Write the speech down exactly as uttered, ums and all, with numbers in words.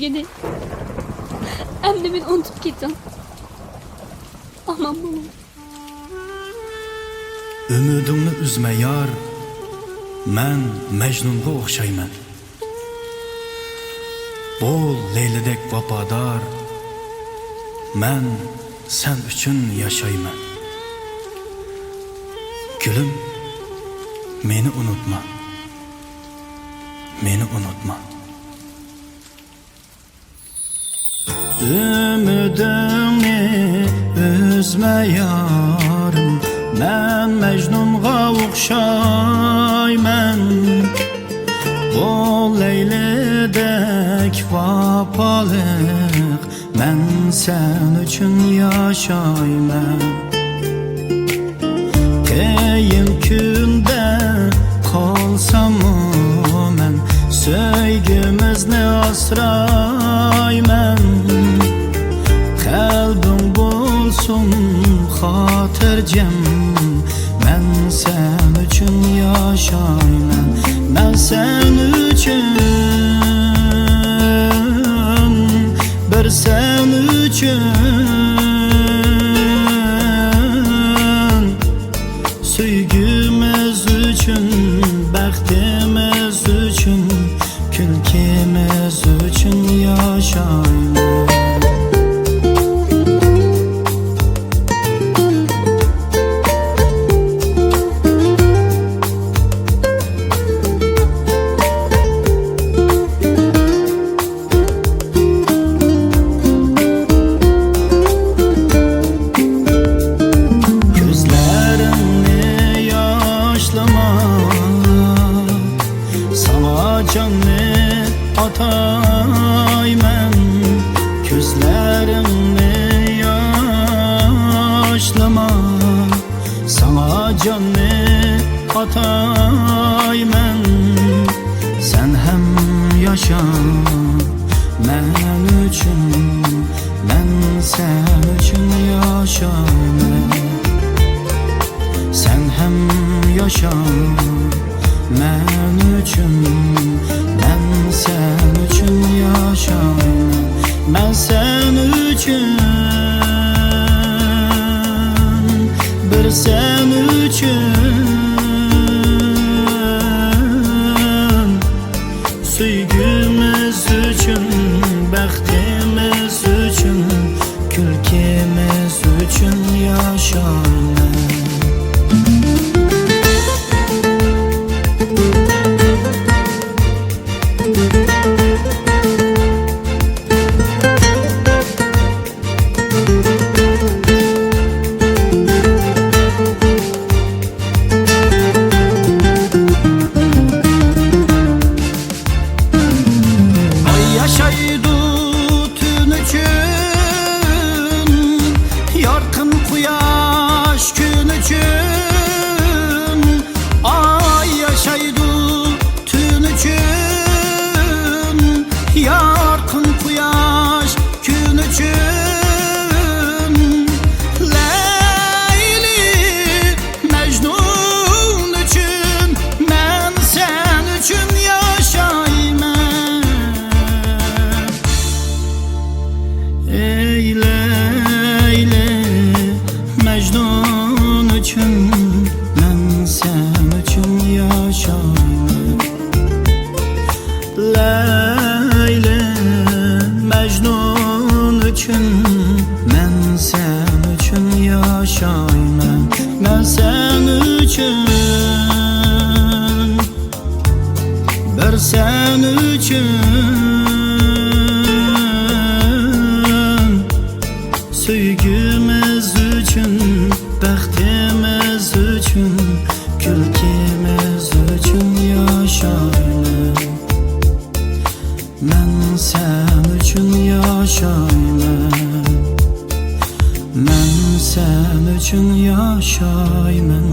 ئىدى. ئەمدى مېنى ئۇنتۇپ كېتىڭ. ئامان بولۇڭ. ئۈمىدىڭنى ئۈزمە، يار. مەن مەجنۇنغا ئوخشايمەن. بول لەيلىدەك ۋاپادار. مەن سەن ئۈچۈن ياشايمەن. گۈلۈم، مېنى ئۇنتۇما. مېنى ئۇنتۇما. ئۈمىدىڭنى ئۈزمە، يارىم، مەن مەجنۇنغا ئوخشايمەن. بول لەيلىدەك ۋاپالىق، مەن سەن ئۈچۈن ياشايمەن. قىيىن كۈندە قالساممۇ مەن سۆيگۈمىزنى ئاسرايمەن. قەلبىڭ بولسۇن خاتىرجەم، مەن سەن ئۈچۈن ياشايمەن. مەن سەن ئۈچۈن، بىر سەن ئۈچۈن، سۆيگۈمىز ئۈچۈن، بەختىمىز ئۈچۈن، كۈلكىمىز ئۈچۈن ياشايمەن. كۆزلىرىڭنى ياشلىما، ساڭا جاننى ئاتايمەن. كۆزلىرىڭنى ياشلىما، ساڭا جاننى ئاتايمەن. سەن ھەم ياشا مەن ئۈچۈن، مەن سەن ئۈچۈن ياشايمەن. سەن ھەم ياشا مەن ئۈچۈن، مەن سەن ئۈچۈن ياشايمەن. مەن سەن ئۈچۈن، بىر سەن ئۈچۈن، سۆيگۈمىز ئۈچۈن، بەختىمىز ئۈچۈن، كۈلكىمىز ئۈچۈن ياشايمەن. ئاي ياشايدۇ تۈن ئۈچۈن، يارقىن قۇياش كۈن ئۈچۈن. ئاي ياشايدۇ تۈن ئۈچۈن، يارقىن قۇياش كۈن ئۈچۈن. لەيلى مەجنۇن ئۈچۈن، مەن سەن ئۈچۈن ياشايمەن. ئەي لەيلى مەجنۇن ئۈچۈن، مەن سەن ئۈچۈن ياشايمەن. لەيلى مەجنۇن ئۈچۈن، مەن سەن ئۈچۈن ياشايمەن. مەن سەن ئۈچۈن، بىر سەن ئۈچۈن، سۆيگۈمىز ئۈچۈن، بەختىمىز ئۈچۈن، كۈلكىمىز ئۈچۈن ياشايمەن. مەن سەن ئۈچۈن ياشايمەن. مەن سەن ئۈچۈن ياشايمەن.